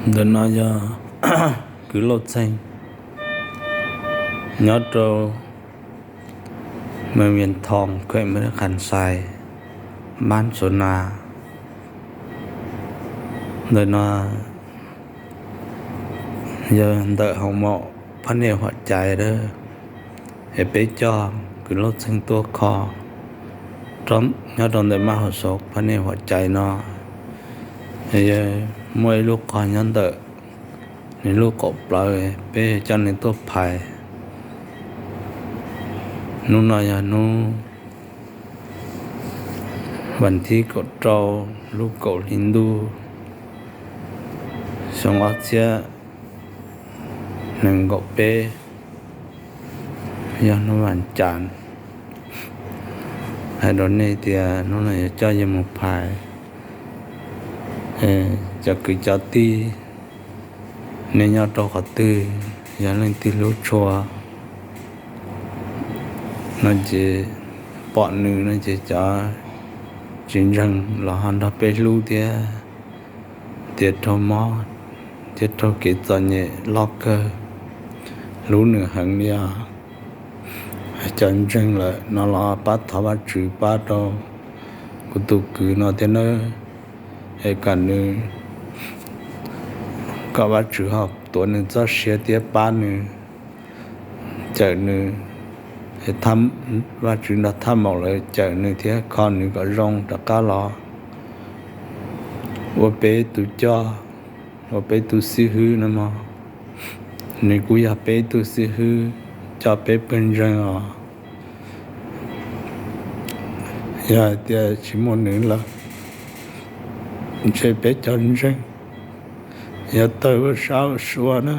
Ntawm no yog kwv Lauj Txheeg nyob rau Mem Vias Thoos, khuem Mem Khas Xais, npab Xua Nas. Ntawm no yog ntawm hoo maum Phab Niaj Huam Cai lawm. Es peb coj kwv Lauj Txheeg tuaj kho nyob rau ntawm mab hauv xov Phab Niaj Huam Cai no. Yog muaj ib lub qhov nyob ntawm nws lub qaum plawv, peb coj nws tuaj phais. Hnub no yog hnub vas thib kaum rau lub kaum hli ntuj xyoo ob txhiab nees nkaum peb, yog hnub vas cas. Hais rau nej tias hnub no yuav coj yawg mus phais. Cov kwv cov tij, nej nyob rau qhov twg, yog leej twg hlub tshua no ces pom nws no ces cov tsis ntseeg los ho nrog peb hlub thiab. Tias raug mob thiab raug kev txom nyem loj kawg, hlub nws heev li os. Cov ntseeg lawm no los pab thov Vajtswv pab rau kuv tus kwv no thiab nawb. Es kom nws, kom Vajtswv ho tuav nws txoj sia thiab pab nws, cawm nws. Vajtswv nrog thaj maum lawv cawm nws thiab kho nws kom zoo rov qab los ua peb tus coj, ua peb tus xib hwb no mog. Nws kuj yog peb tug xib hwb, coj peb pawg ntseeg os. Yog hais tias tsis muaj nws lawm, ntshe peb cov ntseeg yuav tawg ua sab ua sua na.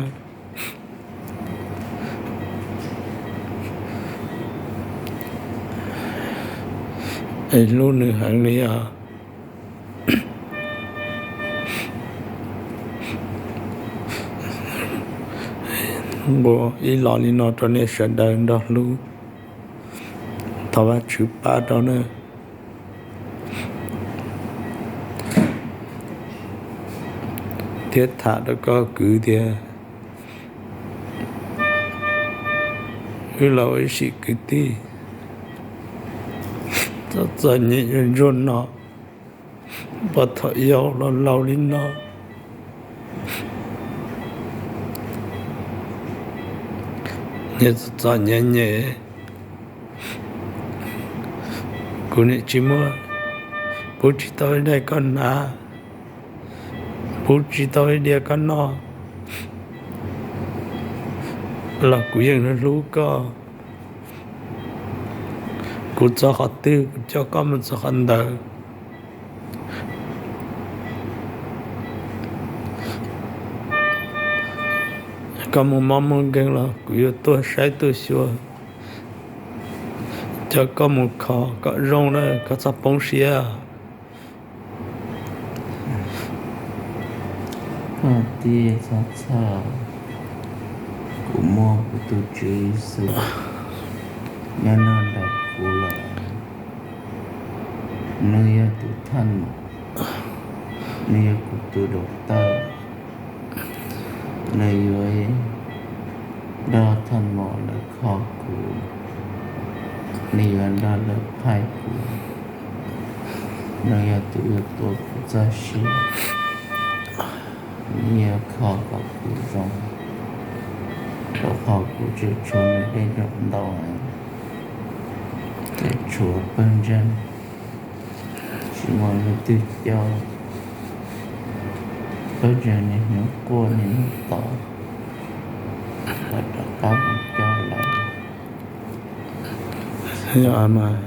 Es hlub nws heev li os. Nqua ib los li no rau nej sawv daws nrog hlub, thov Vajtswv pab rau nawb. Thiab tham rau koj kwv tias wb los ua ib sim kwv tij, txom txom nyem ntsuag no, puag thaum yau los laus li no, nyias txom txom nyem nyem, kuv niam tsis muaj, pub tsis tau ib daim koj hnav, pub tsis tau ib diav koj noj, los kuv yeej hlub hlub koj. Kuv txog qhov twg kuv coj koj mus txog qhov ntawd. Koj muaj mob muaj nkeeg los kuv yuav tuaj saib tuaj xyuas, coj koj mus kho kom zoo na, koj txhob poob siab. Koj tij txhob txhawj, kuv muaj kuv tus Tswv Yexus nyob nrog nraim kuv lawm. Nws yog tus thaj maum, nws yog kuv tus doctor, nws yuav nrog thaj maum lawv kho kuv, nws yuav nrog lawv phais kuv, nws yog tus yuav tuav kuv txoj sia, nws yuav kho kom kuv zoo, rau qhov kuv tseem tshuav nws dej nrog ntau, tseem tshuav pawg ntseeg, tsis muaj leej twg coj. Pawg ntseeg niaj hnub quaj niaj hnub tos, los rov qab mus coj lawm. Yog mas,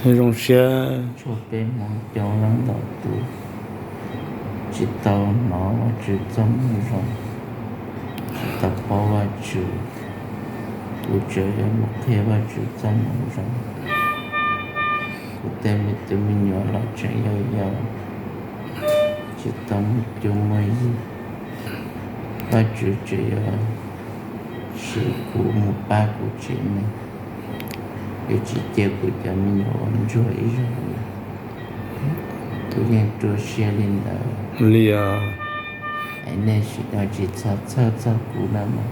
zoo siab. Tshuav peb Hmoob coob leej ntau tus tsis tau hnov Vajtswv txoj moo zoo, tsis tau paub Vajtswv. Kuv tseem yuav mus qhia Vajtswv txoj moo zoo. Kuv tej me tub me nyuam los tseem yau yau, tsis tau muaj cuab muaj yig. Vajtswv tseem yuav siv kuv mus pab kuv tsev neeg, yuav tsis cia kuv cov me nyuam ua ntsuag ib zaug li. Kuv yeej rua siab li ntawd li os. Nej sawv daws tsis txhob txhawj txog kuv no mas,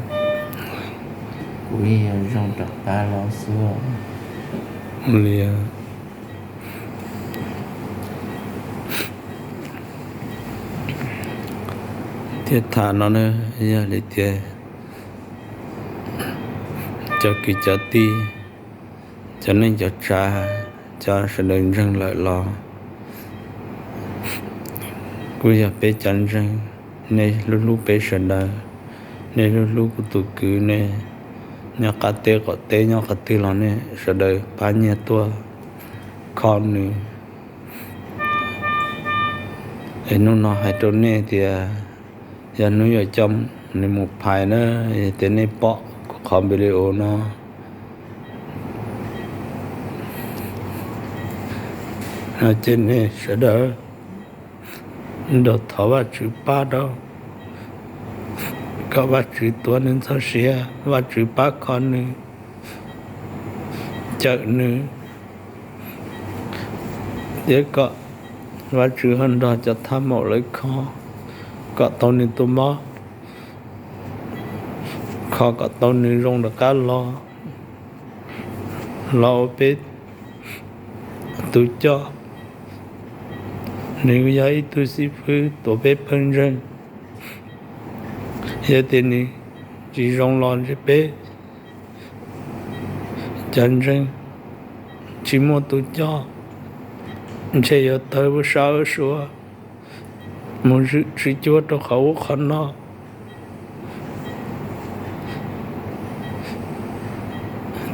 kuv yeej yuav zoo rov qab los xwb li. Thiab tham no na, yog li tias cov kwv cov tij, cov neej cov tsav, cov sawv daws ntseeg lawm los kuj yog peb cov ntseeg. Nej hlub hlub peb sawv daws, nej hlub hlub kuv tus kwv, nej nyob qab teb qaum teb nyob qhov twg los nej sawv daws pab nyiaj tuaj kho nws. Es hnub no hais rau nej tias yog hnub yuav coj nws mus phais na, yog tias nej pom kuv qhov video no, no ces nej sawv daws nrog thov Vajtswv pab rau, kom Vajtswv tuav nws txoj sia, Vajtswv pab kho nws, cawm nws, thiab kom Vajtswv ho nrog cov thab maum lawv kho, kom tau nws tus mob, kho kom tau nws zoo rov qab los, los ua peb tus coj. Nws yog ib tug xib fwb tuav peb pawg ntseeg. Yog tias nws tsis zoo los ntshe peb cov ntseeg tsis muaj tus coj, ntshe yuav tawg sab sua mus zwm tswv cuab rau qhov ub qhov no.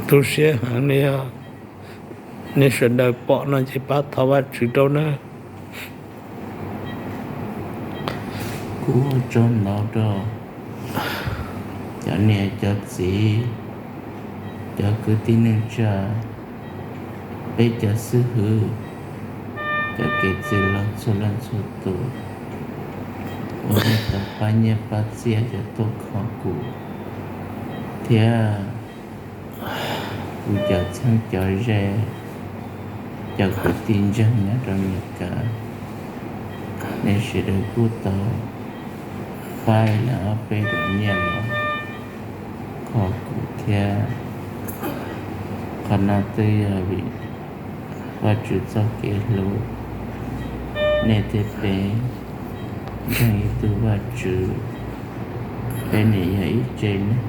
Tu siab heev li os. Nej sawv daws pom no ces pab thov Vajtswv rau nawb. Kuv ua tsaug ntau rau cov niam cov txiv, cov kwv tij neej tsa, peb cov xib hwb, cov kev txwj laug txhua leej txhua tus uas nej tau pab nyiaj pab txiaj coj tuaj kho kuv, thiab kuv cov txheeb cov ze, cov kwv tij ntseeg nyob rau Mes Kas, nej sawv daws kuj tau faib leej ob peb daim nyiaj los kho kuv thiab. Qhov no twb yog vim Vajtswv txoj kev hlub, nej thiab peb ntseeg ib tug Vajtswv, peb nim yog ib tse neeg.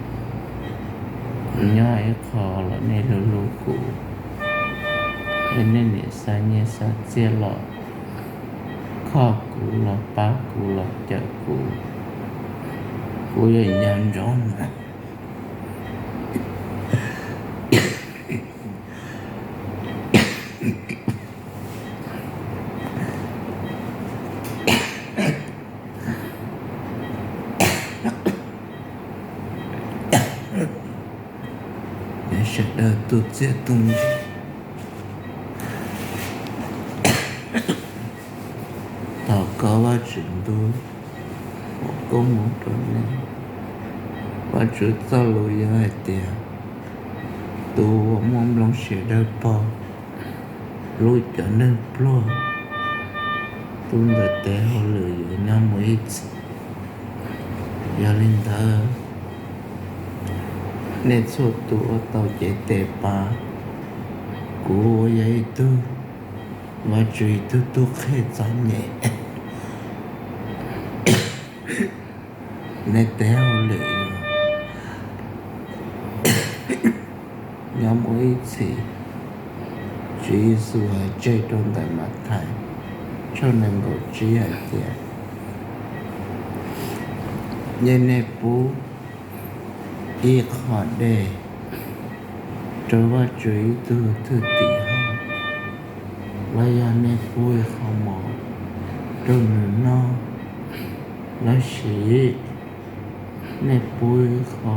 Kuv nyob ib qho los nej hlub hlub kuv, thiab nej nim xa nyiaj xa txiaj los kho kuv, los pab kuv, los cawm kuv. Kuv yeej nco ntsoov na. Sawv daws tu txiaj tu ntsig, thov kom Vajtswv ntuj ua koob hmoov rau nej. Vajtswv txoj lus yog hais tias, tus uas muaj nplooj siav dawb paug hlub cov neeg pluag, tus ntawd tes hauj lwm yuav nyob mus ib txhis. Yog li ntawd, nej txhua tus ua tau cev tes pab kuv uas yog ib tug Vajtswv ib tug tub qhe txom nyem. Nej tes hauj lwm yuav nyob mus ib txhis. Tswv Yexus hais tseg rau ntawm Mathais tshooj nees nkaum tsib hais tias, yeej nej pub ib qho dej rau Vajtswv ib tug thwj tim hauv, los yog nej pub ib qho mov rau nws noj, los sis nej pub ib qho,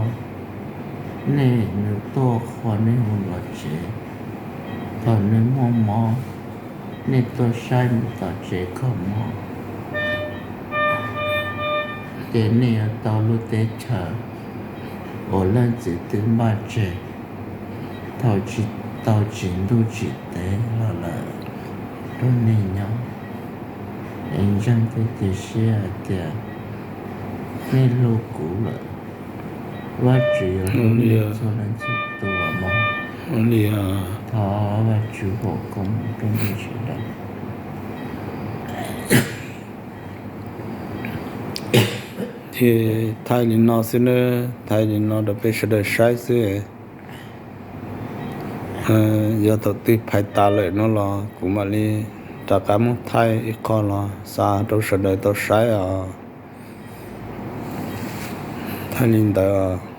nej, nws tuaj qhua nej hu los tsev, thaum nws muaj mob, nej tuaj saib nws tom tsev kho mob, ces nej yuav tau lub teb chaws uas leej txiv twb npaj tseg thaum tsis tau tsim ntuj tsim teb los lawm rau nej nyob. Ntseeg thiab cia siab hais tias nej hlub kuv lawm, Vajtswv yuav hlub nej txhua leej txhua tus mog. Ua li, thov Vajtswv foom koob rau nej sawv daws. Ces thaij li no xwb nawb, thaij li no rau peb sawv daws saib xwb. Yog thaum twg phais tas lawm no los kuv mam li rov qab muab thaij ib qho los xa rau sawv daws tau saib os. Thaij li ntawd.